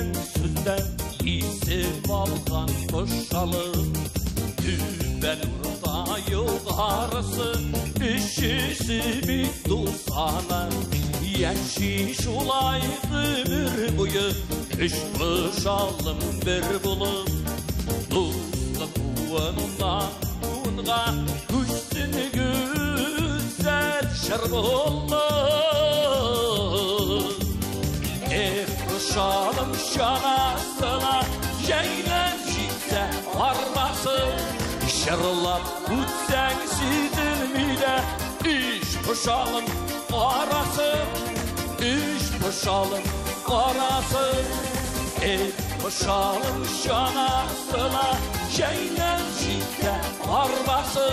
Әйткән сүздән кисеп алган пошалым. Түбән урта югарысы, өчесе бик дусана. Яши шулай гомер буе, өч пошалым бер булып. Дуслык буыннан буынга күчсен гүзәл җыр булып. Эх, пошалым чанасына җәйләп җитсә арбасы, җырлап үтсәң сизелми дә өч пошалым арасы, өч пошалым арасы. Эх, пошалым чанасына җәйләп җитсә арбасы,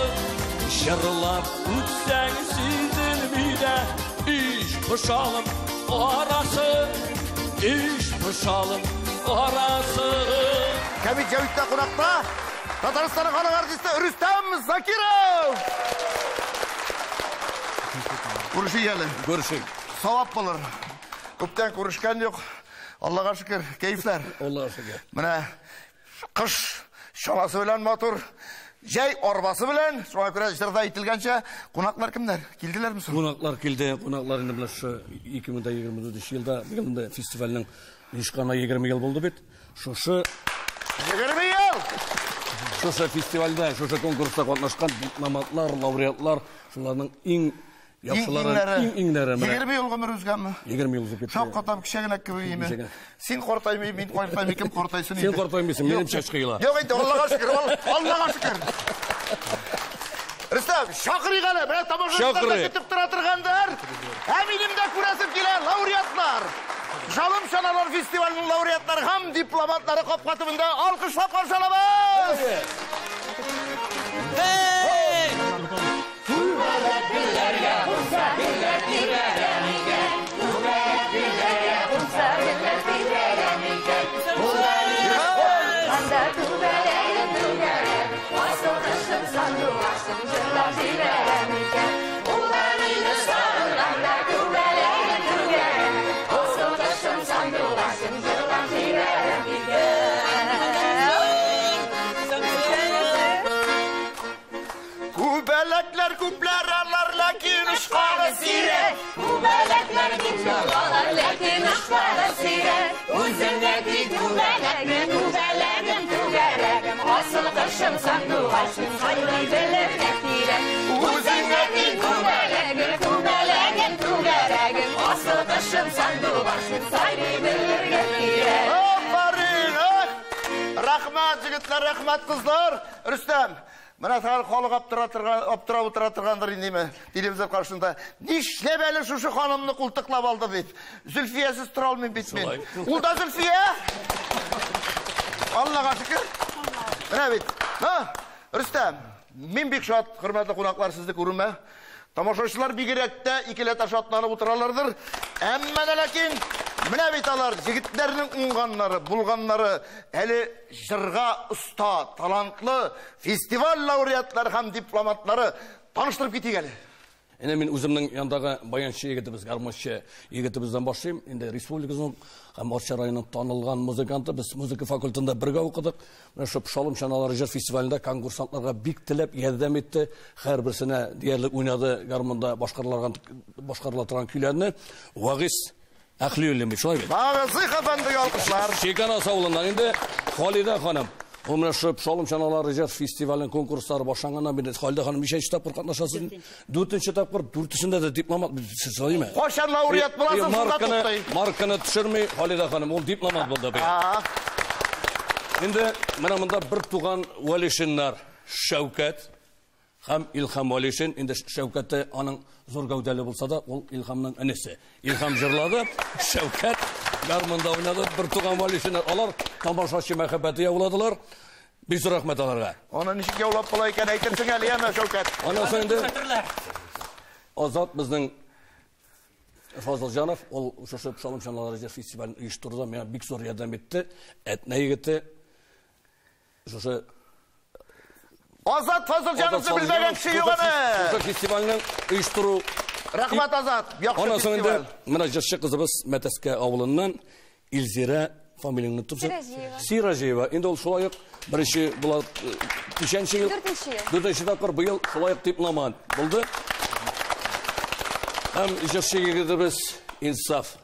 җырлап үтсәң сизелми дә өч пошалым арасы, өч пошалым арасы. Кәмит Җәвиттә кунакта Татарстанның халык артисты Рөстәм Закиров. Күрешик әле. Күрешик. Савап булыр. Күптән күрешкән юк. Аллага шөкер, кәефләр. Аллага шөкер. Менә кыш чанасы белән матур, җәй арбасы белән, шуңа күрә җырда әйтелгәнчә, кунаклар кемнәр? Килделәрме соң? Кунаклар килде, кунаклар инде менә шушы 2024 елда, быел инде фестивальнең оешканына 20 ел булды бит. Шушы 20 ел! Шушы фестивальдә, шушы конкурста катнашкан дипломатлар, лауреатлар, шуларның иң яхшылары, иң иңнәре. 20 ел гомер узганмы? 20 ел узып китте. Шаккатам, кече генә кебек име. Син картаймый, мин картаймый, кем картайсын инде? Син картаймыйсың, минем чәч коела. Юк инде, Аллага шөкер, Аллага шөкер. Рөстәм, чакырыйк әле, менә тамашачылар да көтеп тора торгандыр. Ә минем дә күрәсем килә, лауреатлар. Жалым чаналар фестиваленең лауреатлары һәм дипломатлары капка төбендә алкышлап каршы алабыз. Түгәрәк кунса, гөлләр тибрәлә микән? Түгәрәк гөлләргә кунса, гөлләр тибрәлә микән? Анда түгәрәгем түгәрәк, асыл кошым сандугачым җырлап җибәрә микән? Улларымны сагынганда түгәрәгем түгәрәк, асыл кошым сандугачым җырлап җибәрә микән? Күбәләкләр күпләр алар, ләкин очканы сирәк. Күбәләкләр бик алар, ләкин очканы сирәк. Үзеңә ти күбәләкне, күбәләгем, түгәрәгем, асыл кошым сандугачым сайрый белергә кирәк. Үзеңә ти күбәләкне, күбәләгем, түгәрәгем, асыл кошым сандугачым сайрый белергә кирәк. Афәрин! Рәхмәт, егетләр, рәхмәт, кызлар. Рөстәм, менә хәзер халык аптырап утыра торгандыр индеме телевизор каршында. Нишләп әле шушы ханымны култыклап алды дип. Зөлфиясез тора алмыйм бит мин. Ул да Зөлфия! Аллага шөкер. Менә бит. Ха, Рөстәм, мин бик шат, хөрмәтле кунаклар, сезне күрүмә. Тамашачылар бигрәк тә икеләтә шатланып утыралардыр. Әмма дә ләкин менә бит алар егетләрнең уңганнары, булганнары, әле җырга оста, талантлы фестиваль лауреатлары һәм дипломатлары. Таныштырып китик әле. Әнә мин үземнең яндагы баянчы егетебез, гармунчы егетебездән башлыйм. Инде республикабызның һәм Арча районының танылган музыканты. Без музыка факультетында бергә укыдык. Менә шул Пшалым чаналары җыр фестивалендә конкурсантларга бик теләп ярдәм итте. Һәрберсенә диярлек уйнады гармунда башкарыла торган көйләрне. Вагиз Әхлиуллин бит, шулай бит? Вагиз әфәнде, алкышлар. Чиканас авылыннан инде Халидә ханым. Ул менә шул Пшалым чаналары җыр фестиваленең конкурслары башланганнан бирле Халидә ханым ничәнче тапкыр катнашасыз? Дүртенче тапкыр, дүртесендә дә дипломат сез шулаймы? Кайчан лауреат буласың, шунда туктый. Марканы төшерми Халидә ханым, ул дипломат булды бит. Инде менә монда бер туган Вәлишиннар, Шәүкәт һәм Илһам Вәлишин. Инде Шәүкәте аның зур гәүдәле булса да, ул Илһамның энесе. Илһам җырлады, Шәүкәт гармунда уйнады. Бер туган Вәлишиннар, алар тамашачы мәхәббәте яуладылар. Бик зур рәхмәт аларга. Аны ничек яулап була икән, әйтерсең әле, яме, Шәүкәт. Аннан соң инде Азат безнең Фазылҗанов, ул шушы Пшалым чаналары җыр фестивален оештыруда миңа бик зур ярдәм итте. Әтнә егете шушы Азат Фазылҗановны белмәгән кеше юк әле. Шушы фестивальнең оештыру. Рәхмәт, Азат. Яхшы Аннан соң инде фестиваль. менә җырчы кызыбыз Мәтәскә авылыннан Илзирә Фамилияңне оныттым. Сираҗиева. Сираҗиева. Инде ул шулай ук беренче була ничәнче ел? Дүртенче ел. Дүртенче тапкыр быел шулай ук дипломант булды. Һәм җырчы егетебез Инсаф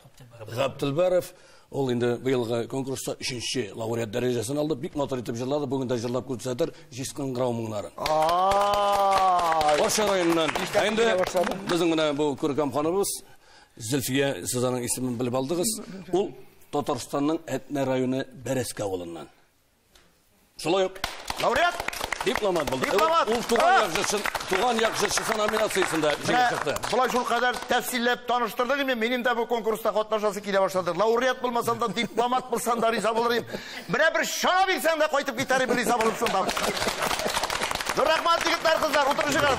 Габделбәров, ул инде быелгы конкурста өченче лауреат дәрәҗәсен алды. Бик матур итеп җырлады. Бүген дә җырлап күрсәтер Җиз кыңгырау моңнарын. Арча районыннан. Ә инде безнең менә бу күркәм ханыбыз Зөлфия, сез аның исемен белеп алдыгыз. Ул Татарстанның Әтнә районы Бәрәскә авылыннан. Шулай ук лауреат дипломат булды. Дипломат. Ул туган як җырчы, туган як җырчысы номинациясендә җиңеп чыкты. Болай шул кадәр тәфсилләп таныштырдык инде, минем дә бу конкурста катнашасы килә башлады. Лауреат булмасам да, дипломат булсам да риза булыр идем. Менә бер чана бирсәң дә кайтып китәр идем, риза булып шунда. Зур рәхмәт, егетләр, кызлар, утырышыгыз.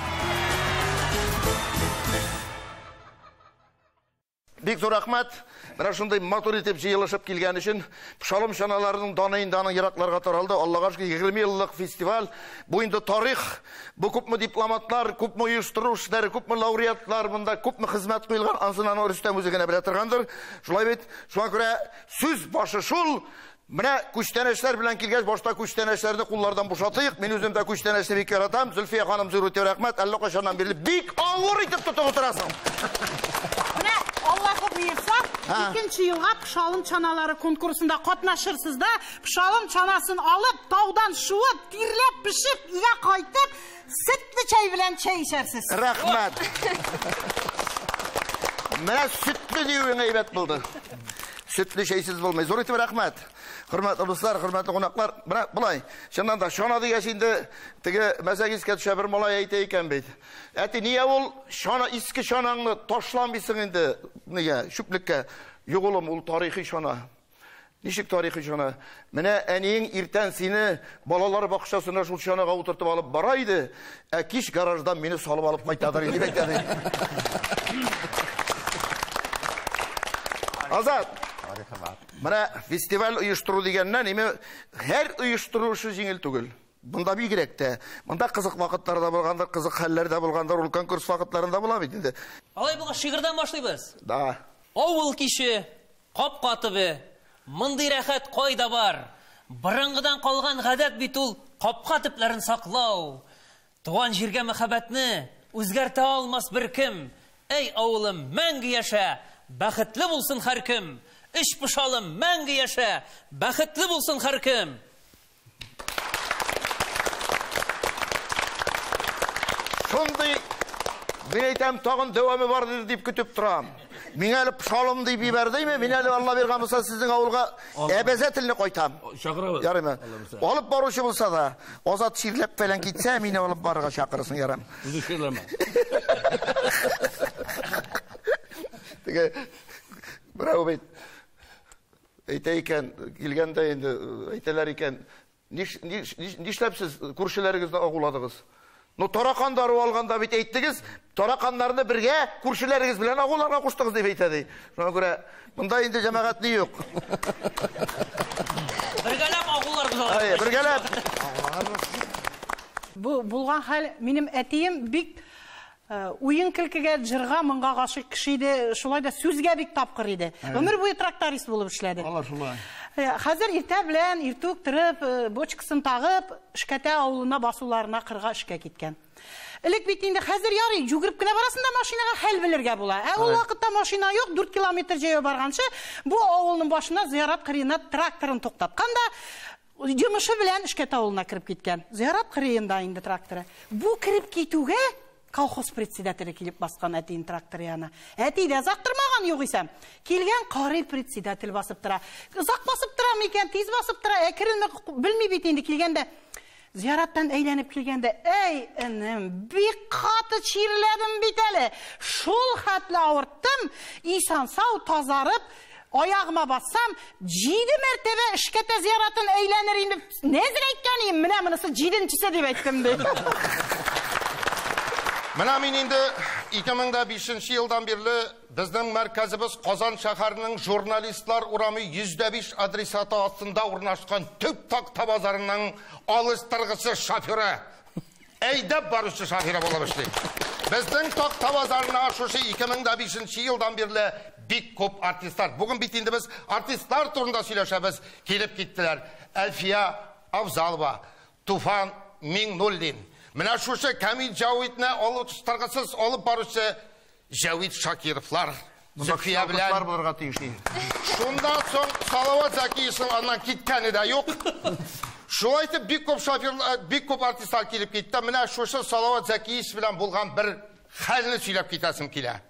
Бик зур рәхмәт. Менә шундый матур итеп җыелышып килгән өчен. Пшалым чаналарының даны инде аның еракларга таралды. Аллага шөкер, 20 еллык фестиваль. Бу инде тарих. Бу күпме дипломатлар, күпме оештыру эшләре, күпме лауреатлар, монда күпме хезмәт куелган, ансын аны Рөстәм үзе генә белә торгандыр. Шулай бит. Шуңа күрә сүз башы шул. Менә күчтәнәчләр белән килгәч, башта күчтәнәчләрне куллардан бушатыйк. Мин үзем дә күчтәнәчне бик яратам. Зөлфия ханым, зур итеп рәхмәт. Әллә кайчаннан бирле бик авыр итеп тотып утырасың. Менә Аллаһы боерса, икенче елга Пшалым чаналары конкурсында катнашырсыз да, Пшалым чанасын алып, таудан шуып, тирләп, пешеп, өйгә кайтып, сөтле чәй белән чәй эчәрсез. Рәхмәт. Менә сөтле диюең әйбәт булды. Сөтле чәйсез булмый. Зур итеп рәхмәт. Хөрмәтле дуслар, хөрмәтле кунаклар, менә болай. Чыннан да чана дигәч инде теге мәзәк искә төшә, бер малай әйтә икән бит. Әти, нигә ул чана, иске чанаңны ташламыйсың инде, нигә, чүплеккә? Юк, улым, ул тарихи чана. Ничек тарихи чана? Менә әниең иртән сине балалар бакчасына шул чанага утыртып алып бара иде, ә кич гараждан мине салып алып кайтадыр дип әйтә. Азат, менә фестиваль оештыру дигәннән, име һәр оештыру эше җиңел түгел. Монда бигрәк тә, монда кызык вакытлар да булгандыр, кызык хәлләр дә булгандыр, ул конкурс вакытларында була бит инде. Алай булгач, шигырьдән башлыйбыз. Да. Авыл киче, капка төбе, мондый рәхәт кайда бар? Борынгыдан калган гадәт бит ул капка төпләрен саклау. Туган җиргә мәхәббәтне үзгәртә алмас бер кем. Әй, авылым, мәңге яшә, бәхетле булсын һәркем. Өч пошалым, мәңге яшә, бәхетле булсын һәркем. Шундый, мин әйтәм, тагын дәвамы бар дип көтеп торам. Миңа әле пошалым дип җибәрдеме? Мин әле Алла биргән булса сезнең авылга әбәзәтелне кайтам. Чакырабыз. Ярыймы? Алып баручы булса да, Азат чирләп фәлән китсә, мине алып барырга чакырасың, ярам. Үзе чирләмә. Теге берәү бит әйтә икән, килгәндә инде әйтәләр икән, нишләп сез күршеләрегезне агуладыгыз? Ну, таракан дару алганда бит әйттегез, тараканнарны бергә күршеләрегез белән агуларга куштыгыз дип әйтә ди. Шуңа күрә монда инде җәмәгать ни юк. Бергәләп агуларбыз алар. Әйе, бергәләп. Бу булган хәл, минем әтием бик уен көлкегә, җырга, моңга гашыйк кеше иде, шулай да сүзгә бик тапкыр иде. Гомер буе тракторист булып эшләде. Алла шулай. Хәзер иртә белән иртүк торып, бочкасын тагып, Эшкәтә авылына басуларына кырга эшкә киткән. Элек бит инде хәзер ярый, йөгереп кенә барасың да машинага хәл белергә була. Ә ул вакытта машина юк, 4 километр җәяү барганчы, бу авылның башына зыярат кырыена тракторын туктаткан да, йомышы белән Эшкәтә авылына кереп киткән. Зыярат кырыенда инде тракторы. Бу кереп китүгә колхоз председателе килеп баскан әтиен тракторы янына. Әти дә озак тормаган югыйсә. Килгән карый председатель басып тора. Озак басып тора микән, тиз басып тора, әкренме белми бит инде килгәндә. Зыяраттан әйләнеп килгәндә, әй, энем, бик каты чирләдем бит әле. Шул хәтле авырттым, исан сау тазарып, аягыма бассам, 7 мәртәбә Эшкәтә зыяратын әйләнер инде. Нәзер әйткән идем, менә монысы 7-нчесе дип әйттем ди. Менә мин инде 2005 елдан бирле безнең мәркәзебез Казан шәһәренең журналистлар урамы 105 адресаты астында урнашкан төп такта базарының алыштыргысыз шоферы, әйдәп баручы шоферы булып эшли. Безнең такта базарына шушы 2005 елдан бирле бик күп артистлар. Бүген бит инде без артистлар турында сөйләшәбез. Килеп киттеләр. Әлфия Авзалова, Туфан Миңнуллин. Менә шушы Камил Җавитне алыштыргысыз алып баручы Җавит Шакировлар. Зөлфия белән булырга тиеш. Шуннан соң Салават Зәкиевның аннан киткәне дә юк. Шулай итеп бик күп шоферлар, бик күп артистлар килеп китте. Менә шушы Салават Зәкиев белән булган бер хәлне сөйләп китәсем килә.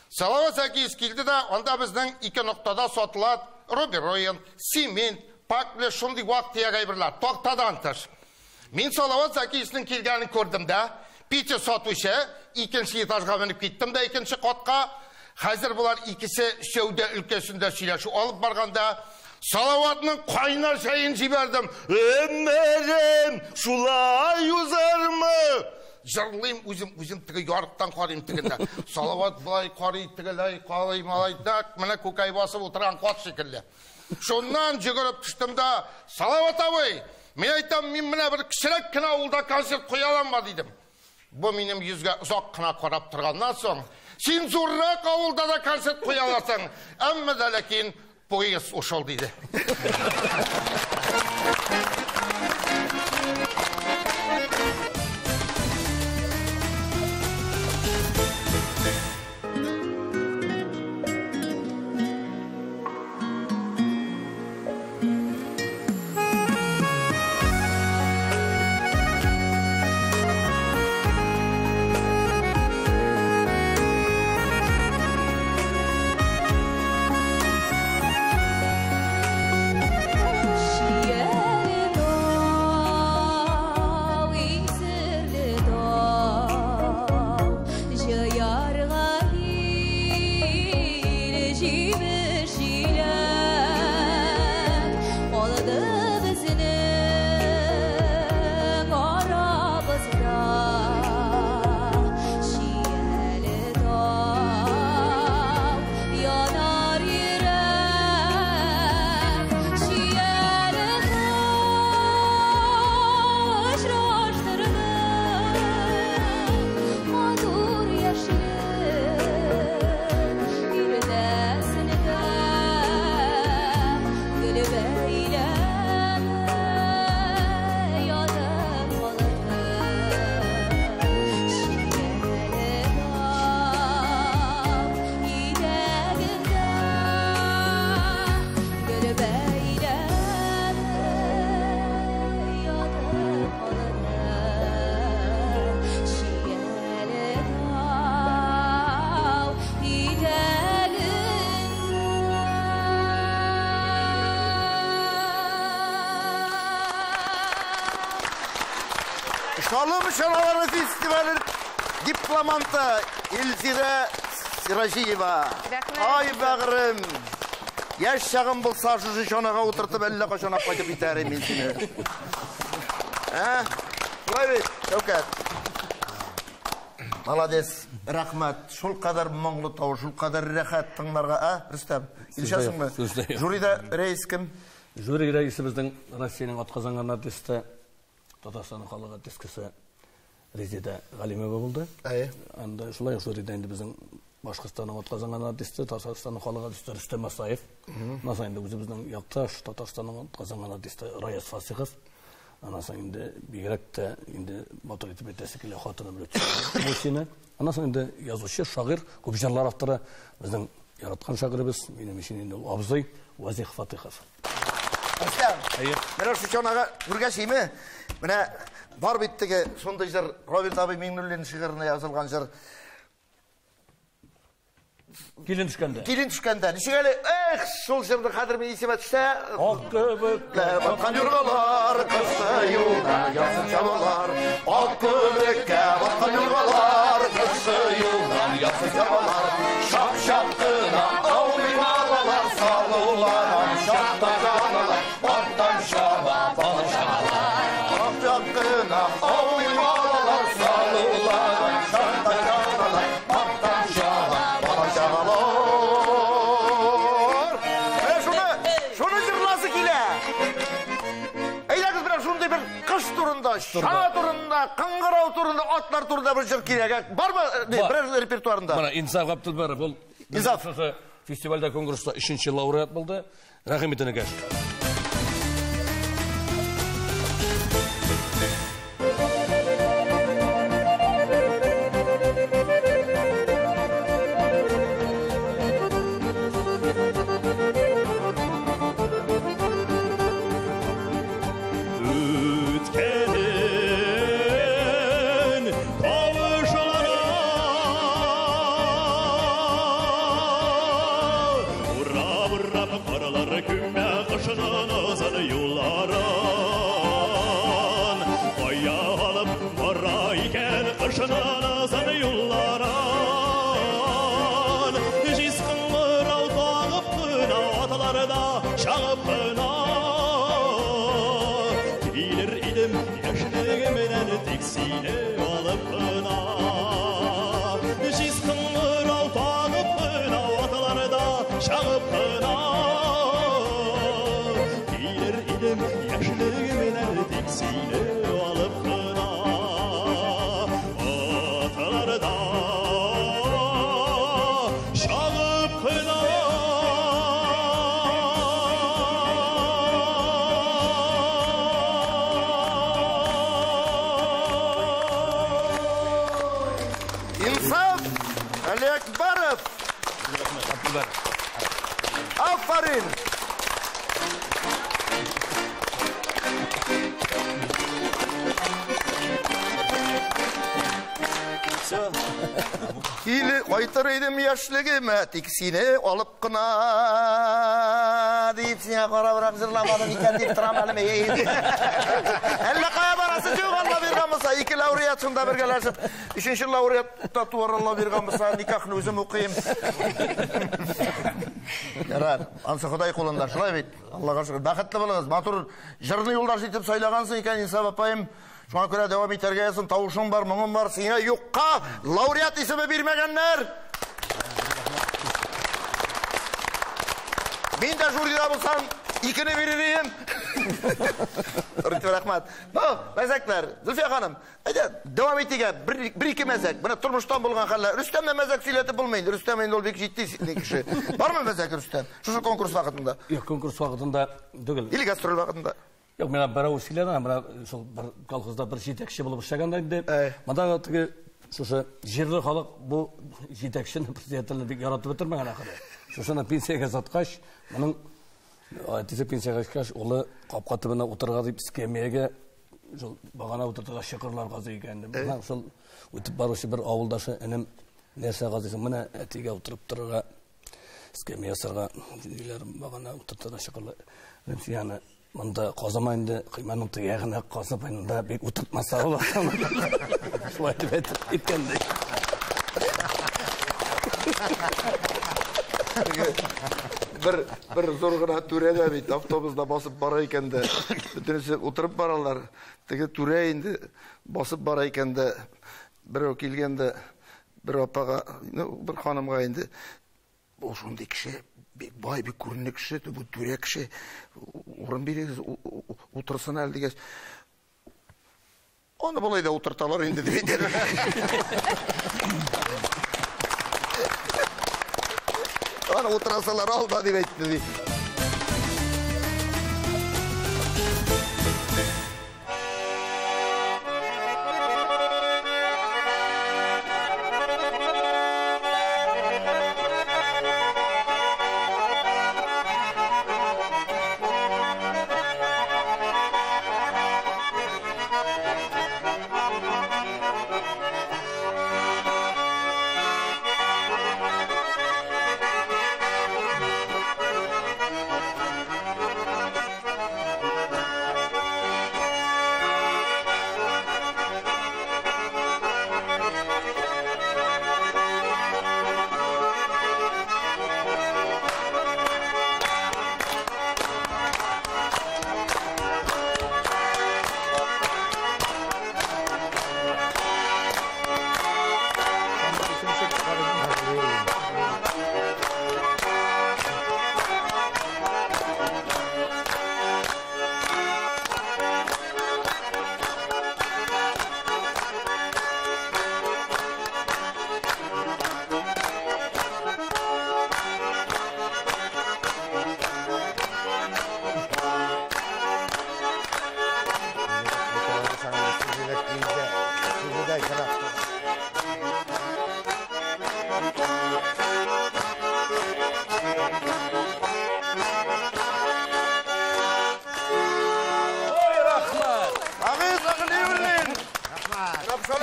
Салават Зәкиев килде дә, анда безнең ике ноктада сатыла рубероид, цемент, паклы шундый вак-төяк әйберләр, тактадан тыш. Мин Салават Зәкиевнең килгәнен күрдем дә, пицца сатучы икенче этажга менеп киттем дә, икенче катка. Хәзер булар икесе сәүдә өлкәсендә сөйләшү алып барганда Салаватның кайнар чәен җибәрдем. Өмерем шулай узармы? Җырлыйм үзем, үзем теге ярыктан карыйм тегендә. Салават болай карый, тегеләй карый, малай так, менә күкәй басып утырган кат шикелле. Шуннан йөгереп төштем дә, Салават абый, мин әйтәм, мин менә бер кечерәк кенә авылда концерт куя аламмы дидем. Бу минем йөзгә озак кына карап торганнан соң, син зуррак авылда да концерт куя аласың, әмма дә ләкин поезд ушел диде. Шалым чаналары фестивале дипломанты Илзирә Сираҗиева. Ай бәгърем. Яшь чагым булса, шушы чанага утыртып әллә кайчан алып кайтып китәр идем мин сине. Ә? Шулай бит, Шәүкәт. Молодец, рәхмәт. Шул кадәр моңлы тавыш, шул кадәр рәхәт тыңларга, ә, Рөстәм? Килешәсеңме? Жюрида рәис кем? Жюри рәисе безнең Россиянең атказанган артисты, Татарстанның халык артисткасы Резеда Галимова булды. Әйе. Анда шулай ук жюрида инде безнең Башкортстанның атказанган артисты, Татарстанның халык артисты Рөстәм Асаев. Аннан соң инде үзебезнең якташ Татарстанның атказанган артисты Раяз Фасихов. Аннан соң инде бигрәк тә инде матур итеп әйтәсе килә хатыны белән Мусина. Аннан соң инде язучы, шагыйрь, күп җырлар авторы, безнең яраткан шагыйребез, минем өчен инде ул абзый Вазих Фатыхов. Рөстәм, менә шул чанага күргәч име, менә бар бит теге шундый җыр, Равил абый Миңнуллин шигыренә язылган җыр. Килен төшкәндә. Килен төшкәндә. Ничек әле, эх, шул җырны хәзер мин исемә төшсә. Ак кебек баткан юргалар, кышкы юлда ясын чабалар. Ак күбеккә баткан юргалар, кышкы юлда ясын чабалар. Шап-шап кына аулый балалар, салулар, шапта чаналар, аттан чаба, бала чагалар. Шап-шап кына аулый балалар, салулар, шапта чаналар, аттан чаба, бала чагалар. Менә шуны җырласы килә. Әйдәгез, менә шундый бер кыш турында, чана турында, кыңгырау турында, атлар турында бер җыр кирәк. Бармы, берәр репертуарында? Менә Инсаф Габделбәров, ул Инсаф. фестивальдә, конкурста 3нче лауреат булды. Рәхим ит, энекәш. Үткәнен тавышлары Урап-урап карлар күмә кышның озын юлларын. Кая алып бара икән кышның озын юлларын? Җиз кыңгырау тагып кына, атларда чагып кына килер идем яшьлегемнән, тик сине алып кына. Җиз кыңгырау тагып кына, атларда чагып кына килер идем яшьлегемнән, тик сине алып кына, атларда чагып кына. Инсаф Алиакбаров. Афарин! Все. Киле кайтыр идем яшьлегемә, тик сине алып кына дип сиңа карабрак җырламадым икән дип торам әле мин. Әллә кая барасы юк, Алла биргән булса, ике лауреат шунда бергәләшеп, өченче лауреат та туар, Алла биргән булса, никахны үзем укыйм. Ярар, ансы Ходай кулында, шулай бит. Аллага шөкер. Бәхетле булыгыз. Матур җырны юлдаш итеп сайлагансың икән, Инсаф апаем. Шуңа күрә дәвам итәргә язсын, тавышың бар, моңың бар, сиңа юкка лауреат исеме бирмәгәннәр. Мин дә жюрида булсам, икене бирер идем. Рәхмәт. Ну, мәзәкләр. Зөлфия ханым, әйдә, дәвам итик, бер ике мәзәк. Менә тормыштан булган хәлләр. Рөстәмне мәзәк сөйләтеп булмый инде. Рөстәм инде ул бик җитди кеше. Бармы мәзәк, Рөстәм? Шушы конкурс вакытында. Юк, конкурс вакытында түгел. Или гастроль вакытында. Юк, миңа берәү сөйләде, менә шул бер колхозда бер җитәкче булып эшләгәндә инде. Монда теге шушы җирле халык бу җитәкчене, председательне бик яратып бетермәгән ахыры. Шушыны пенсиягә саткач, моның әтисе пенсиягә чыккач, улы капка төбенә утырырга дип эскәмиягә шул багана утыртырга чокырлар казый икән инде. Менә шул үтеп баручы бер авылдашы: «Энем, нәрсә казыйсың?» «Менә әтигә утырып торырга эскәмия ясарга диләр, багана утыртырга чокырлар». «Син аны монда казыма инде, койманың теге казып инде, бик утыртмаса була». Шулай дип әйтеп киткән ди. Бер зур гына түрә дә бит автобуста басып бара икән дә, бөтенесе утырып баралар. Теге түрә инде басып бара икән дә, берәү килгән дә бер апага, ну, бер ханымга инде: «Ул шундый кеше, бик бай, бик күренекле кеше, бу түрә кеше, урын бирегез, утырсын әле», — дигәч, «Аны болай да утырталар инде», — дип әйтә. «Аны утырасалар алда», — дип әйтте ди.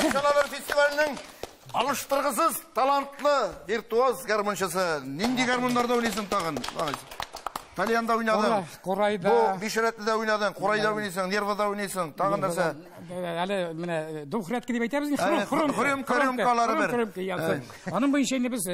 Арчалалар фестиваленең алыштыргысыз талантлы виртуоз гармунчысы. Нинди гармуннарда уйныйсың тагын? Тальянда уйнадың. Курайда. Бу Бишрәтледә уйнадың, Курайда уйныйсың, Нервада уйныйсың. Тагын нәрсә? Әле менә двухрядка дип әйтәбез инде. Хрюм-хрюмкалары бер. Аның буенча инде без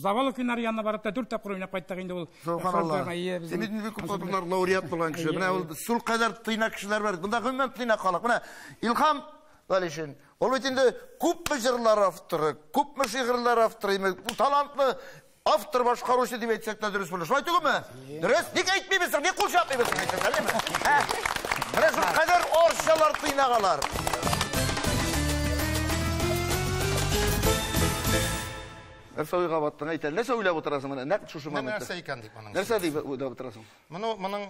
Заваловкиннар янына барып та 4 тапкыр уйнап кайттык инде ул. Субханалла. Син бит инде күп тапкырлар лауреат булган кеше. Менә ул шул кадәр тыйнак кешеләр бар. Монда гомумән тыйнак халык. Менә Илһам Вәлишин. Ул бит инде күпме җырлар авторы, күпме шигырьләр авторы, бу талантлы автор башкаручы дип әйтсәк тә дөрес булыр. Шулай түгелме? Дөрес? Ник әйтмибез, ник кул чапмыйбыз әйтсәк, әлеме? Менә шул кадәр орчалар тыйнагалар. Нәрсә уйга баттың, әйт әле. Нәрсә уйлап утырасың менә? Нәкъ шушы моментта. Нәрсә икән дип аның. Нәрсә дип уйлап утырасың? Моны моның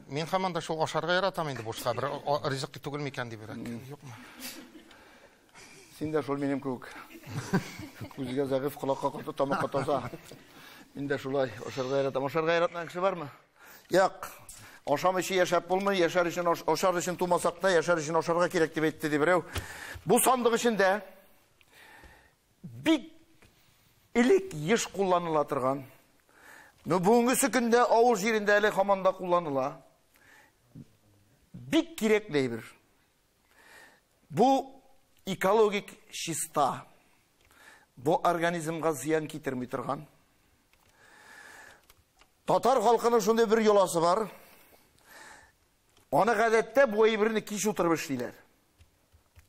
мин һаман да шул ашарга яратам инде бушка бер ризык түгел микән дип бирәк. Юкмы? Син дә шул минем кебек. Күзгә зәгыйфь, колакка каты, тамакка таза. Мин дә шулай ашарга яратам. Ашарга яратмаган кеше бармы? Юк. Ашамыйча яшәп булмый, яшәр өчен ашар өчен тумасак та, яшәр өчен ашарга кирәк дип әйтте ди берәү. Бу сандык эчендә бик элек еш кулланыла торган, но бүгенге көндә авыл җирендә әле һаман да кулланыла. Бик кирәкле әйбер. Бу экологик чиста. Бу организмга зыян китерми торган. Татар халкының шундый бер йоласы бар. Аны гадәттә бу әйберне кич утырып эшлиләр.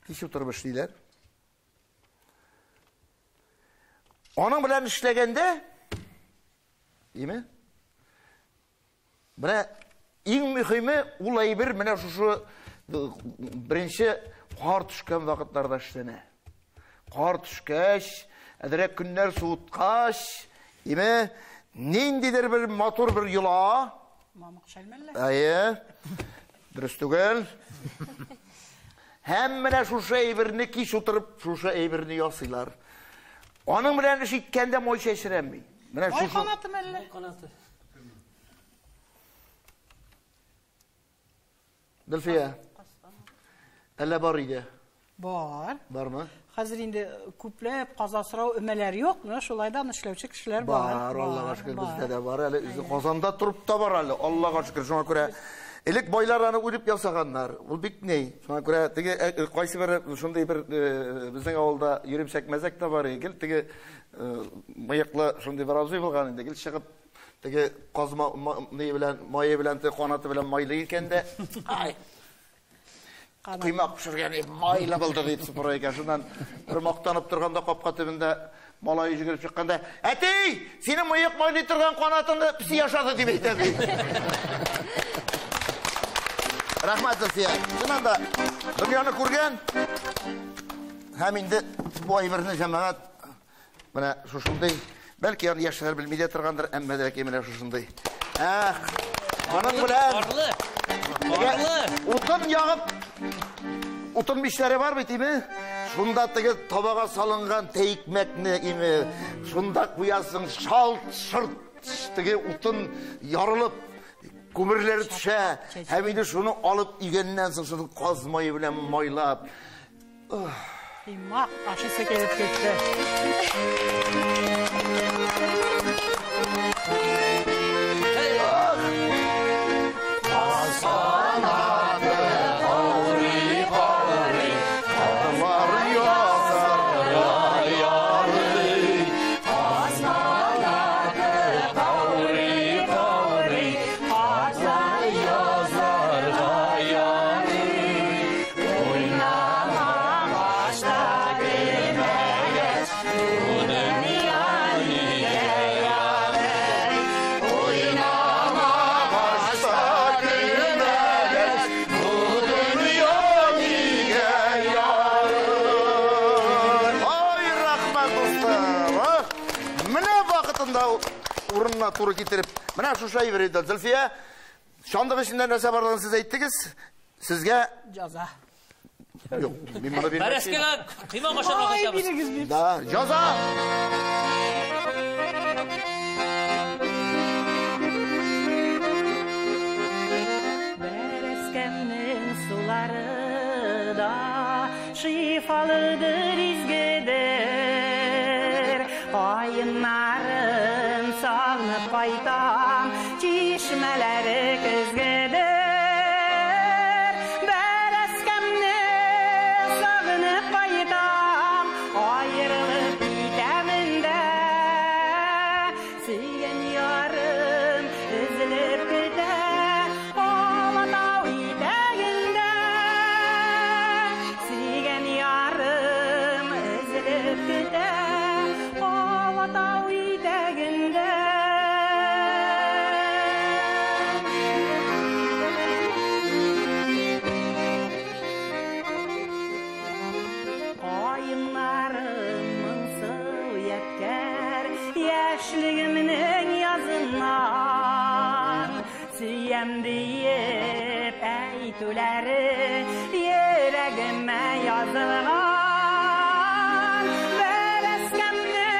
Кич утырып эшлиләр. Аның белән эшләгәндә, име? Менә иң мөһиме ул әйбер менә шушы беренче кар төшкән вакытларда эшләнә. Кар төшкәч, әзрәк көннәр суыткач, име, ниндидер бер матур бер йола. Мамык шәлмәлләр. Әйе. Дөрес түгел. Һәм менә шушы әйберне кич утырып, шушы әйберне ясыйлар. Аның белән эш иткәндә май чәчрәми. Менә Май шушы. канаты мәллә? Канаты. Дөлфия. Әллә бар иде? Бар. Бармы? Хәзер инде күпләп каза сорау өмәләр юк, менә шулайдан эшләүче кешеләр бар. Бар, Аллага шөкер, бездә дә бар әле. Үзе Казанда торып та бар әле, Аллага шөкер. Шуңа күрә элек байлар аны үлеп ясаганнар. Ул бик ни. Шуңа күрә теге кайсы бер шундый бер безнең авылда йөремсәк мәзәк тә бар иде. Гел теге мыеклы шундый бер абзый булган инде. Гел чыгып теге казма ни белән, мае белән, теге канаты белән майлы икән дә. Ай. Кыймак пешергән, майлы булды дип сыпыра икән. Шуннан бер мактанып торганда капка төбендә малай йөгереп чыкканда, "Әти, синең мыек майлый торган канатыңны песи ашады" дип әйтә ди. Рәхмәт, Зөлфия. Чыннан да дөньяны күргән һәм инде бу әйберне җәмәгать менә шушындый, бәлки аны яшьләр белми дә торгандыр, әмма дә менә шушындый. Эх, моның белән Карлы. Карлы. Утын ягып, утын мичләре бар бит, име? Шунда теге табага салынган тәйкмәкне, име? Шунда куясың, шалт-шырт, теге утын ярылып, күмерләре төшә. Һәм инде шуны алып өйгәннән соң шуны каз мае белән майлап. Кыймак ашысы килеп китте. Урынына туры китереп, менә шушы әйбер иде. Зөлфия, чандык эчендә нәрсә барлыгын сез әйттегез. Сезгә җаза. Юк, мин моны бирмәкче. Бәрәскәгә кыймак ашарга кайтабыз. Да, җаза. Бәрәскәмнең сулары да шифа. Шифалыдыр, изгедер. Каеннарын сагынып кайтам, чишмәләре көзгедер. Бәрәскәмне сагынып кайтам, аерылып китәмен дә. Сөйгән ярым өзелеп көтә, Алатау итәгендә. Сөйгән ярым өзелеп көтә, Алатау итәгендә. Каеннарым моңсу ядкәр, яшьлегемнең языннан. Сөям диеп әйтүләре йөрәгемә язылган. Бәрәскәмне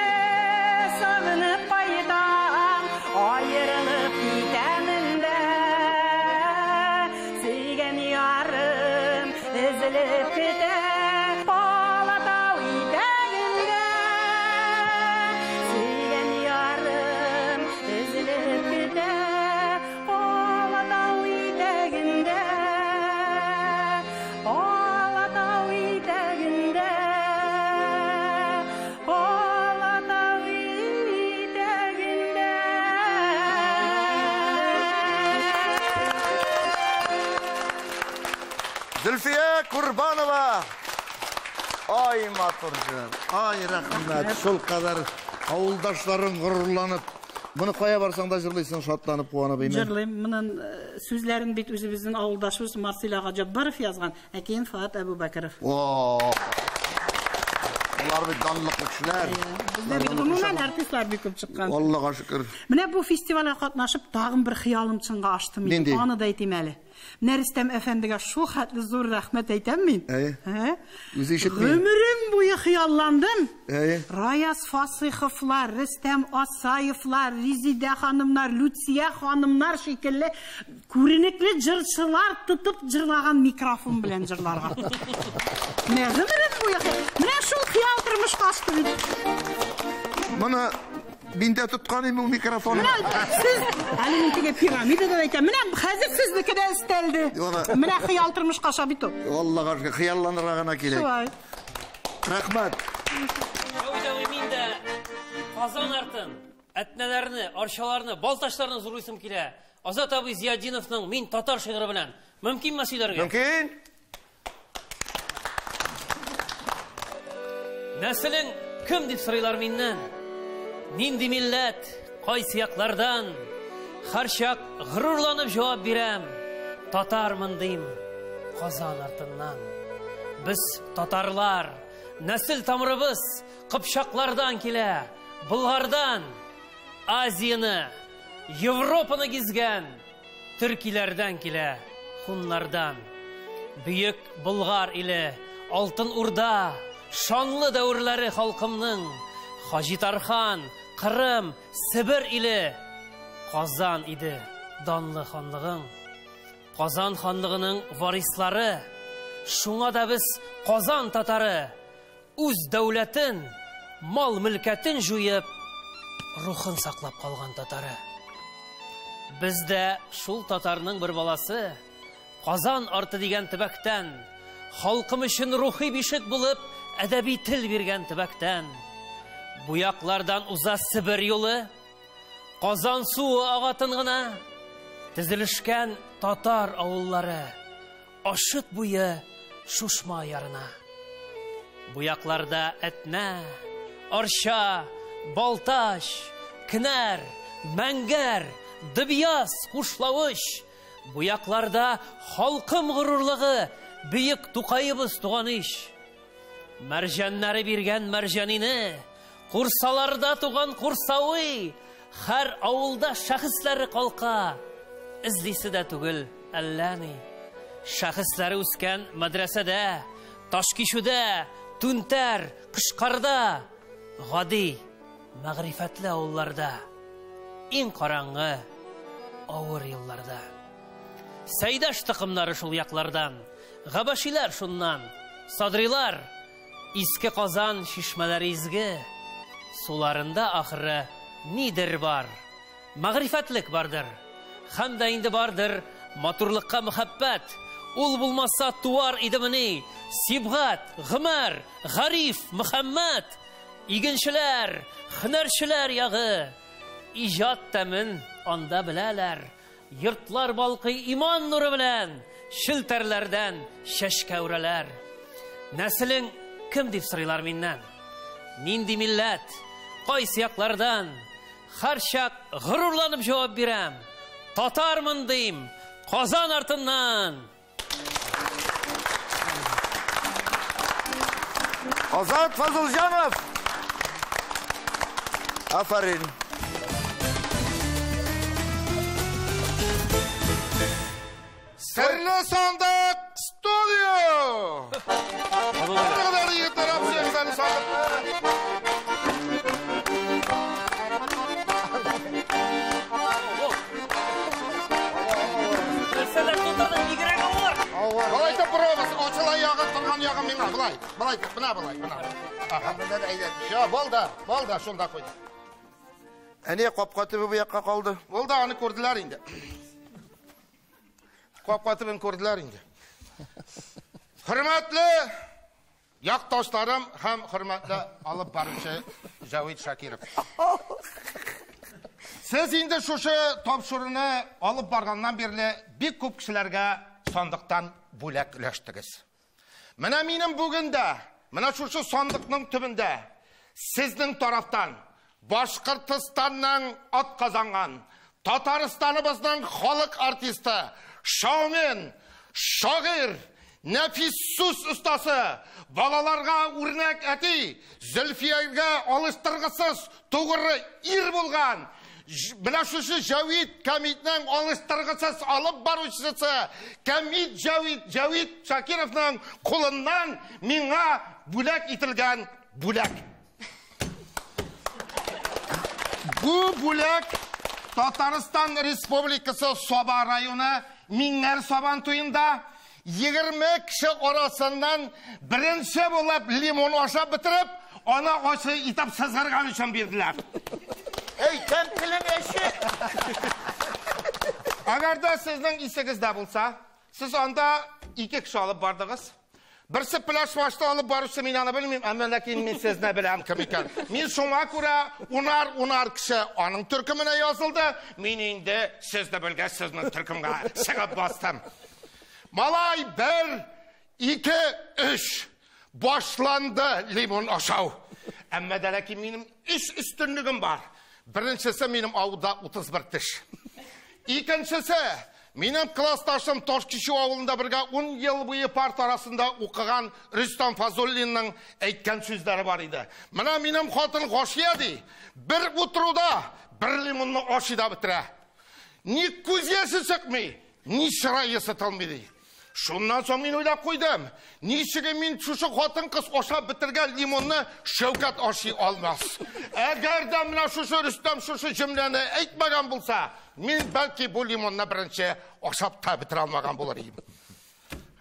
сагынып кайтам, аерылып китәмен дә. Сөйгән ярым өзелеп көтә, Алатау итәгендә. Сөйгән ярым өзелеп көтә, Алатау итәгендә. Алатау итәгендә. Алатау итәгендә. Зөлфия Курбанова. Ай матур җыр, ай рәхмәт. Шул кадәр авылдашларың горурланып, моны кая барсаң да җырлыйсың, шатланып, куанып име. Җырлыйм. Моның сүзләрен бит үзебезнең авылдашыбыз Марсель ага Җаббаров язган, ә кейін Фоат Әбүбәкеров. О! Алар бит данлыклы кешеләр. Бездә бит гомумән артистлар бик күп чыккан. Аллага шөкер. Менә бу фестивальгә катнашып тагын бер хыялым чынга ашты мин. Нинди? Аны да әйтим әле. Менә Рөстәм әфәндегә шул хәтле зур рәхмәт әйтәм мин. Әйе. Ә? Үзе ишетми. Гомерем буе хыялландым. Әйе. Раяз Фасыйховлар, Рөстәм Асаевлар, Резидә ханымнар, Люция ханымнар шикелле күренекле җырчылар тотып җырлаган микрофон белән җырларга. Менә гомерем буе менә шул хыял тормышка ашты бит. Моны мин дә тоткан идем ул микрофонны. Менә сез әле мин теге пирамидада әйтәм. Менә хәзер сезнеке дә өстәлде. Менә хыял тормышка аша бит ул. Аллага шөкер, хыялланырга гына кирәк. Шулай. Рәхмәт. Җәүдәви мин дә Казан артын, Әтнәләрне, Арчаларны, Балтачларны зурлыйсым килә. Азат абый Зиятдиновның Мин татар шигыре белән. Мөмкинме сөйләргә? Мөмкин. Нәселең кем дип сорыйлар миннән? Нинди милләт, кайсы яклардан? Һәрчак горурланып җавап бирәм. Татармын дим, Казан артыннан. Без татарлар, нәсел тамырыбыз Кыпчаклардан килә, Болгардан, Азияны, Европаны гизгән, төркиләрдән килә, хуннардан. Бөек Болгар иле, Алтын Урда, шанлы дәверләре халкымның, Хаҗи Тархан, Кырым, Себер иле, Казан иде данлы ханлыгың. Казан ханлыгының варислары, шуңа да без Казан татары, үз дәүләтен, мал-мөлкәтен җуеп, рухын саклап калган татары. Без дә шул татарның бер баласы, Казан арты дигән төбәктән, халкым өчен рухи бишек булып, әдәби тел биргән төбәктән. Бу яклардан уза Себер юлы, Казан суы агатын гына, тезелешкән татар авыллары, Ашыт буе Шушма ярына. Бу якларда Әтнә, Арча, Балтач, Кенәр, Мәңгәр, Дөбьяз, Кушлавыч. Бу якларда халкым горурлыгы, бөек Тукаебыз туган ич. Мәрҗәннәре биргән мәрҗәнине, Курсаларда туган Курсауи, һәр авылда шәхесләре калка, эзлисе дә түгел әллә ни. Шәхесләре үскән мәдрәсәдә, Ташкичүдә, Түнтәр, Кышкарда, гади, мәгърифәтле авылларда, иң караңгы, авыр елларда. Сәйдәш токымнары шул яклардан, Габәшиләр шуннан, Садрилар, Иске Казан чишмәләре изге, суларында ахыры нидер бар. Мәгърифәтлек бардыр. Һәм дә инде бардыр матурлыкка мөхәббәт. Ул булмаса туар идемени Сибгат, Гомәр, Гариф, Мөхәммәт. Игенчеләр, һөнәрчеләр ягы. Иҗат тәмен анда беләләр. Йортлар балкый иман нуры белән, челтәрләрдән чәчкә үрәләр. Нәселең кем дип сорыйлар миннән? Нинди милләт? Кайсы яклардан? Һәрчак горурланып җавап бирәм. Татармын дим, Казан артыннан. Азат Фазылҗанов. Афәрин. Серле сандык студио! Кадәр егетләр абзый серле сандыкны. Нәрсәләр тутырдың, бигрәк авыр. Болай итеп борабыз, ачыла ягы, торган ягы миңа. Болай, болай итеп, менә болай, менә. Ага, Всё, булды, булды, шунда куйды. Әне капка төбе бу якка калды. Булды, аны күрделәр инде. Капка төбен күрделәр инде. Хөрмәтле якташларым һәм хөрмәтле алып баручы Җавит Шакиров. Сез инде шушы тапшыруны алып барганнан бирле бик күп кешеләргә сандыктан бүләк өләштегез. Менә минем бүген дә, менә шушы сандыкның төбендә сезнең тарафтан Башкортостанның атказанган, Татарстаныбызның халык артисты, шоумен, шагыйрь, нәфис сүз остасы, балаларга үрнәк әти, Зөлфиягә алыштыргысыз тугры ир булган, менә шушы Җәвит Кәмитнең алыштыргысыз алып баручысы Кәмит Җәвит Җәвит Шакировның кулыннан миңа бүләк ителгән бүләк. Бу бүләк Татарстан Республикасы Саба районы Миңнәр Сабан туенда 20 кеше арасыннан беренче булып лимон ашап бетереп, аны ачы итеп сызгырган өчен бирделәр. Эй, тәм телең әче. Әгәр дә сезнең исегездә булса, сез анда ике кеше алып бардыгыз. Берсе пляж башта алып баручы, мин аны белмим, әмма ләкин мин сезне беләм кем икән. Мин шуңа күрә унар-унар кеше аның төркеменә язылды. Мин инде сезне белгәч, сезнең төркемгә чыгып бастым. Малай, 1, 2, 3. Башланды лимон ашау. Әмма дә ләкин минем 3 өстенлегем бар. Беренчесе, минем авылда 31 теш. Икенчесе, минем классташым Ташкичү авылында бергә 10 ел буе парта арасында укыган Рөстәм Фазуллинның әйткән сүзләре бар иде. Менә минем хатын Гашия ди, бер утыруда бер лимонны ашый да бетерә. Ни күз яше чыкмый, ни чырае сытылмый ди. Шуннан соң мин уйлап куйдым. Ничек мин шушы хатын-кыз ашап бетергән лимонны Шәүкәт ашый алмас. Әгәр дә менә шушы Рөстәм шушы җөмләне әйтмәгән булса, мин бәлки бу лимонны беренче ашап та бетерә алмаган булыр идем.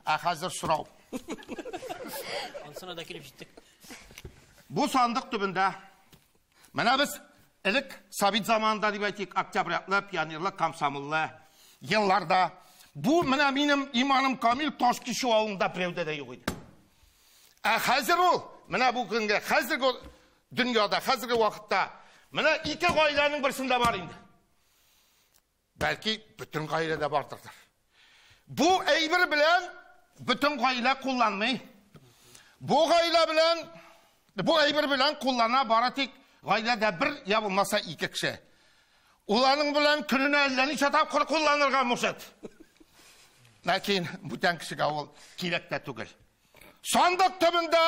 Ә хәзер сорау. Ансына да килеп җиттек. Бу сандык төбендә менә без элек совет заманында дип әйтик, октябрятлы, пионерлы, комсомоллы елларда бу менә минем иманым камил Ташкичү авылында берәүдә дә юк иде. Ә хәзер ул, менә бу көнгә, хәзерге дөньяда, хәзерге вакытта менә ике гаиләнең берсендә бар инде. Бәлки бөтен гаиләдә бардыр. Бу әйбер белән бөтен гаилә кулланмый. Бу гаилә белән, бу әйбер белән куллана бары тик гаиләдә бер я булмаса ике кеше. Ул аның белән көненә әллә ничә тапкыр кулланырга мөмкин. Ләкин бүтән кешегә ул кирәк тә түгел. Сандык төбендә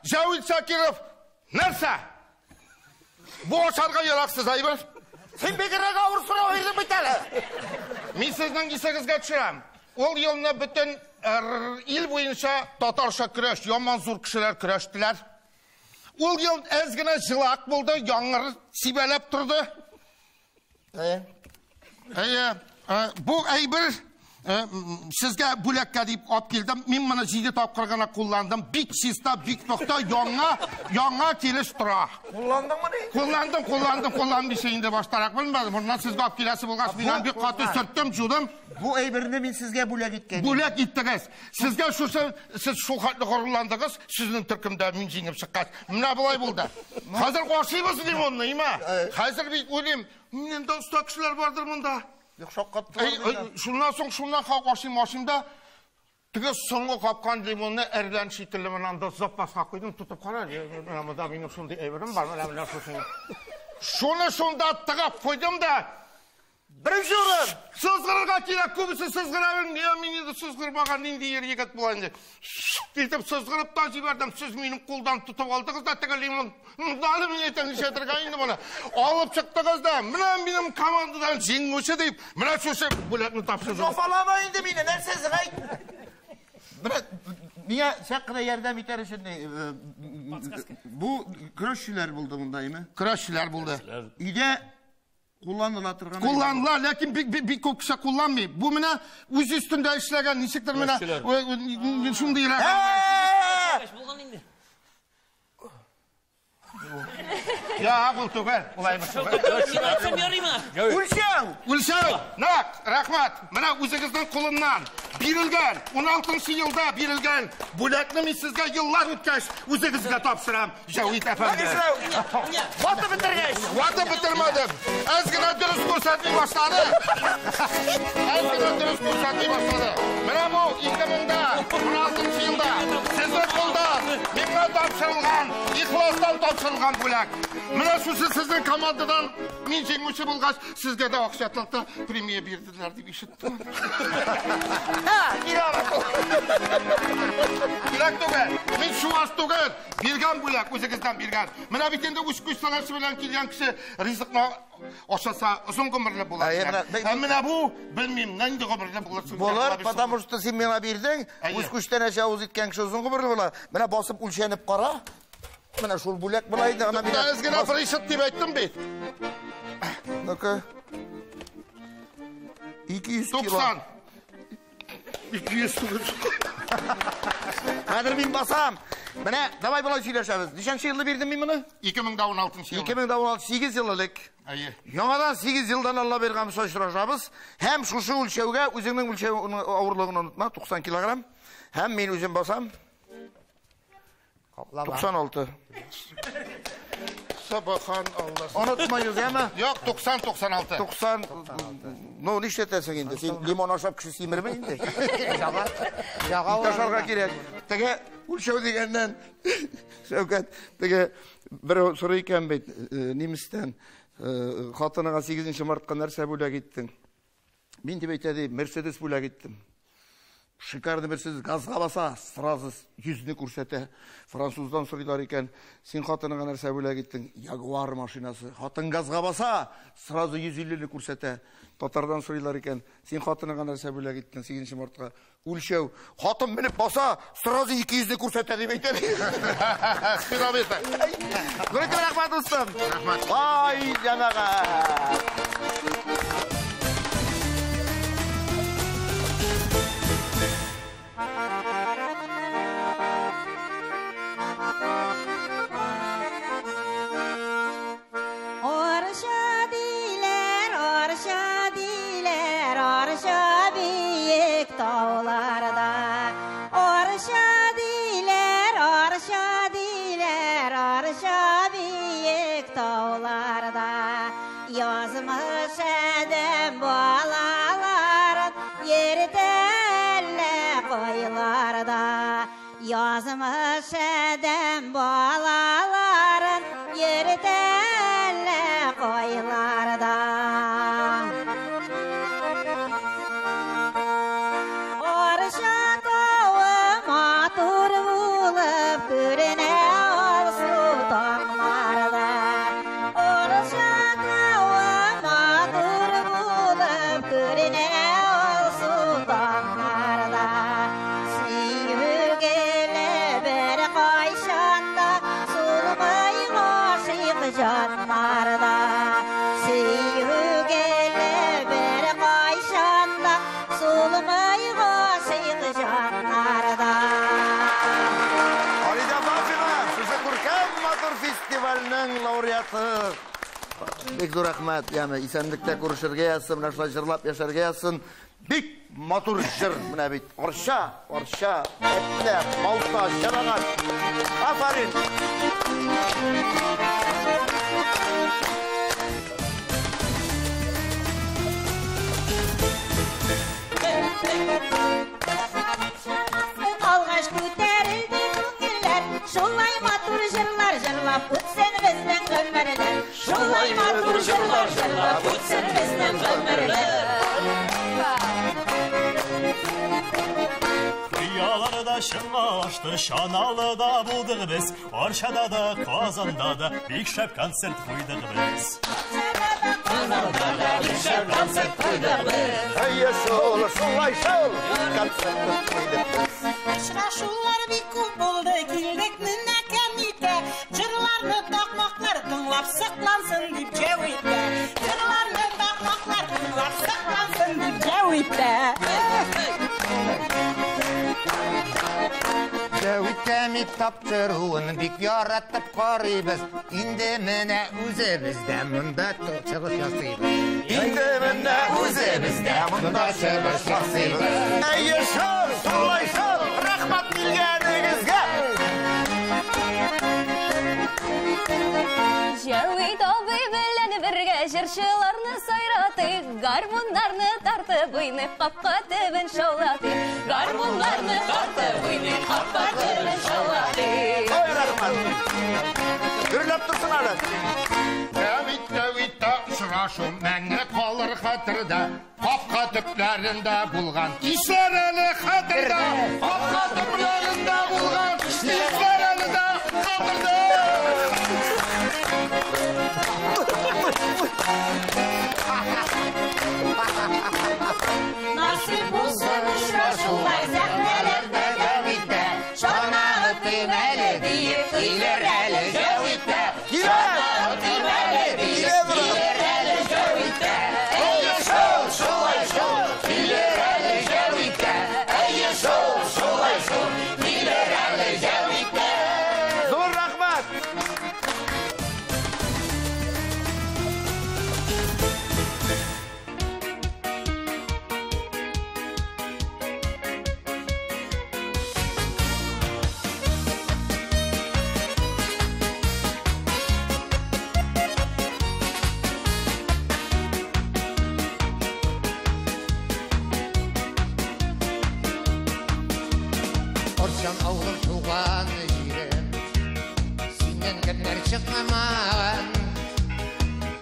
Җәвит Шакиров нәрсә? Бу ашарга яраксыз әйбер. Син бигрәк авыр сорау бирдең бит әле. Мин сезнең исегезгә төшерәм. Ул елны бөтен ил буенча татарча көрәш, яман зур кешеләр көрәштеләр. Ул ел әз генә җылак булды, яңгыр сибәләп торды. Әйе. Бу әйбер Сезгә бүләккә дип алып килдем. Мин моны 7 тапкыр гына кулландым. Бик чиста, бик пөхтә, яңа килеш тора. Кулландыңмы ни? Кулландым, кулландым, кулланмыйча инде баштарак белмәдем. Моннан сезгә алып киләсе булгач, мин аны бик каты сөрттем, жудым. Бу әйберне мин сезгә бүләк иткән. Бүләк иттегез. Сезгә шушы, сез шул хәтле горурландыгыз, сезнең төркемдә мин җиңеп чыккач. Менә болай булды. Хәзер ашыйбыз лимонны, име? Хәзер бит уйлыйм, миннән дә оста кешеләр бардыр монда. Юк, шаккаттылар. Шуннан соң, шуннан хак ашыйм, ашыйм да, теге соңгы капкан лимонны әрлән шикелле менә анда запаска куйдым, тотып кара, менә монда минем шундый әйберем бар, менә менә шушы. Шуны шунда тыгып куйдым да, беренче урын! Сызгырырга кирәк, күбесе сызгыра белми, мин инде сызгырмаган нинди ир егет була инде. Итеп сызгырып та җибәрдем, сез минем кулдан тотып алдыгыз да теге лимон. Далы мин әйтәм, нишләтергә инде моны. Алып чыктыгыз да, менә минем командадан җиңүче дип, менә шушы бүләкне тапшырдыгыз. Софалама инде мине, нәрсәсе гай? Менә миңа чак кына ярдәм итәр өчен бу көрәшчеләр булды монда, име? Көрәшчеләр булды. Өйдә кулланыла торган. Кулланыла, ләкин бик күп кеше кулланмый. Бу менә үз өстендә эшләгән, ничектер менә шундыйрак. Булган инде. Я, бул түгел, улай түгел. Үлчәү! Үлчәү! Нак, рәхмәт. Менә үзегезнең кулыннан бирелгән, 16 елда бирелгән бүләкне мин сезгә еллар үткәч үзегезгә тапшырам, Җәвит әфәнде. Ватып бетергәч! Ватып бетермәдем. Әз генә дөрес күрсәтми башлады. Әз генә дөрес күрсәтми башлады. Менә бу 2016 елда сезнең кулдан миңа тапшырылган, ихластан тапшырылган бүләк. Менә шушы сезнең командадан мин җиңүче булгач, сезгә дә акчатлыкта премия бирделәр дип ишеттем. Кирәк түгел. Мин чуаш түгел. Биргән бүләк, үзегездән биргән. Менә бит инде үз күз белән килгән кеше ризыкны ашаса озын гомерле була. Ә менә бу, белмим, нинди гомерле булыр. Булыр, потому что син миңа бирдең, үз күчтәнәч авыз иткән кеше озын гомерле була. Менә басып үлчәнеп кара. Менә шул бүләк була инде, ана миңа. Әз генә бер ишет дип әйттем бит. Ну-ка. 200 кило. 90. 200 түгел. Хәзер мин басам. Менә, давай болай сөйләшәбез. Ничәнче елны бирдем мин моны? 2016 ел. 2016, 8 ел элек. Әйе. Яңадан 8 елдан Алла биргән очрашабыз. Һәм шушы үлчәүгә үзеңнең үлчәү авырлыгын онытма, 90 килограмм. Һәм мин үзем басам. 96. Сабахан Алла. Онытмайыз, әме? Юк, 90, 96. 90. Ну, нишләтәсең инде? Син лимон ашап кеше симерме инде? Ашарга кирәк. Теге үлчәү дигәннән, Шәүкәт, теге берәү сорый икән бит, немецтән, хатыныңа 8 мартка нәрсә бүләк иттең? Мин дип әйтә ди, Мерседес бүләк иттем. Шикарный Мерседес, газга баса, сразу йөзне күрсәтә. Француздан сорыйлар икән, син хатыныңа нәрсә бүләк иттең? Ягуар машинасы. Хатын газга баса, сразу 150-не күрсәтә. Татардан сорыйлар икән, син хатыныңа нәрсә бүләк иттең 8 мартка? Үлчәү. Хатын менеп баса, сразу 200-не күрсәтә дип әйтә. Спидометр. Рәхмәт, дустым. Рәхмәт. Ай, җәмәгать. Yazmış edem balaların yerden koylarda. Arşa tağı matur bulup görüne alsu damlarda. Arşa tağı matur bulup görüne alsu damlarda. Canlarda, Бик зур рәхмәт. Яме, исәнлектә күрешергә язсын, менә шулай җырлап яшәргә язсын. Бик матур җыр менә бит. Арча, Арча, Әтнә, Балта, Җәмәгать. Афәрин. Алгач күтәрелде күңелләр, шулай матур җырлар җырлап үтсен безнең гомерләр. Шулай матур җырлар җырлап үтсен безнең гомерләр. Хыяларда чынга ашты, Чаналыда булдык без, Арчада да, Казанда да бик шәп концерт куйдык без. Казанда да бик шәп концерт куйдык без. Әйе шул, шулай шул, концерт куйдык без. Очрашулар бик күп булды, килдек менә кәмитә. Җырларны такмаклар тыңлап саклансын дип җәвитә. Җырларны такмаклар тыңлап саклансын дип җәвитә. Җәвит кәмит тапшыруын бик яратып карыйбыз. Инде менә үзебез дә монда чыгыш ясыйбыз. Инде менә үзебез дә монда чыгыш ясыйбыз. Әйе шул, шулай шул, рәхмәт килгәнегезгә. Җәвит абый белән бергә җырчыларны сайратыйк, гармуннарны тартып уйныйк, капка төбен шаулатыйк. Гармуннарны тартып уйныйк, капка төбен шаулатыйк. Ой, рәхмәт. Гөрләп торсын әле. Җәвит, Җәвиттә очрашу мәңге калыр хәтердә. Капка төпләрендә булган исләр әле хәтердә. Капка төпләрендә булган исләр әле дә хәтердә. Насыйп булсын очрашулар сәхнәләрдә Җәвиттә. Чана отыйм әле диеп килер әле Җәвиттә. Чана отыйм әле диеп килер әле Җәвиттә. Әйе шул, шулай шул, килер әле Җәвиттә. Әйе шул, шулай шул, килер әле Җәвиттә. Зур рәхмәт. Арчам авылым туган җирем, синнән кемнәр чыкмаган.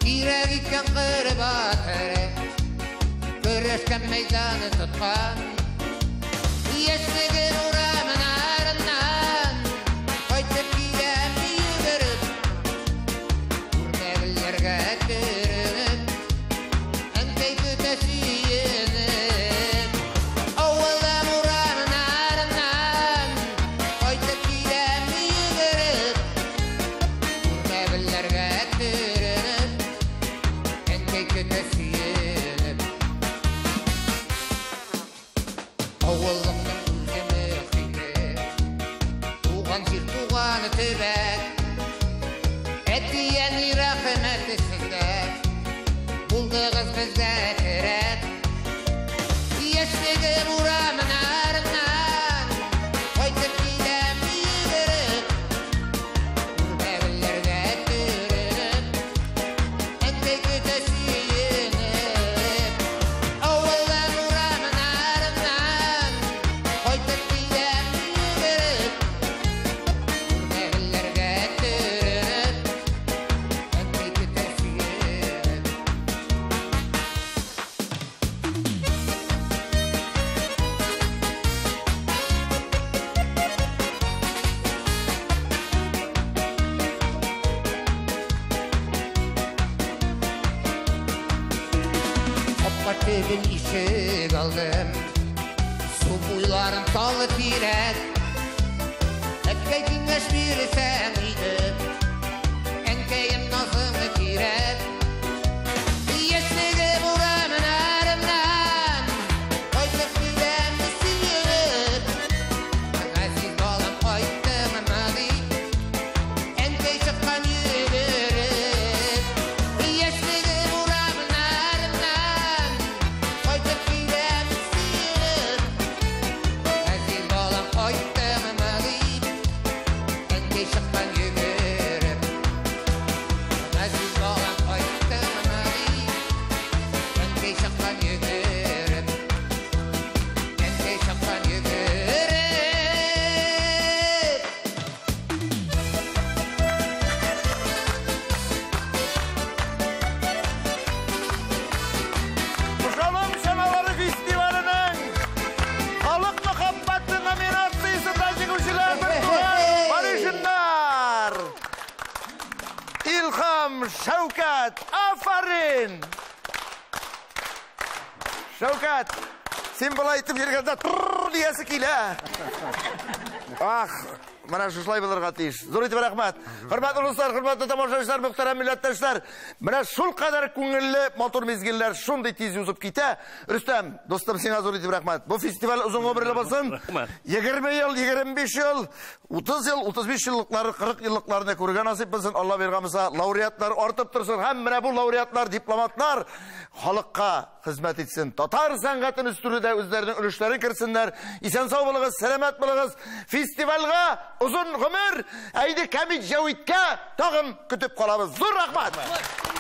Кирәк иткән кыр батыры, көрәшкән мәйданы тоткан. Яшьлегем урамнарыннан кайтып киләм йөгереп, күрмәгелләргә төренеп, әнкәй көтә сөенеп. Авылым урамнарыннан кайтып киләм йөгереп, күрмәгелләргә төренеп, әнкәй көтә сөенеп. Авыллыкның үзе мөхите, туган җир, туган төбәк. Әти-әни рәхмәте сезгә, булдыгыз безгә терәк. Яшьлегем урамнарыннан кайтып киләм йөгереп, күрмәгелләргә төренеп, әнкәй көтә сөенеп. Авылым урамнарыннан кайтып киләм йөгереп, күрмәгелләргә төренеп, әнкәй көтә сөенеп. Капка төбен ишек алдым, су буйларын талы тирәк. Әткәй киңәш бирсәң иде, әнкәем назыңы кирәк. Яшьлегем урамнарыннан кайтып киләм сөенеп, газиз балам кайттыңмы дип, әнкәй чыккан йөгереп. Яшьлегем һәм Шәүкәт. Афәрин! Шәүкәт, син болай итеп йөргәндә трррр диясе килә. Ах, менә шушылай булырга тиеш. Зур итеп рәхмәт. Хөрмәтле дуслар, хөрмәтле тамашачылар, мөхтәрәм милләттәшләр, менә шул кадәр күңелле, матур мизгелләр шундый тиз узып китә. Рөстәм, дустым, сиңа зур итеп рәхмәт. Бу фестиваль озын гомерле булсын. 20 ел, 25 ел, 30 ел, 35 еллыклары, 40 еллыкларны күрергә насыйп булсын. Алла биргән булса, лауреатлар артып торсын һәм менә бу лауреатлар, дипломатлар халыкка хезмәт итсен. Татар сәнгатен үстерүдә үзләренең өлешләрен кертсеннәр. Исән-сау булыгыз, сәламәт булыгыз. Фестивальгә озын гомер, әйде Кәмит Җәвиткә тагын көтеп калабыз. Зур рәхмәт!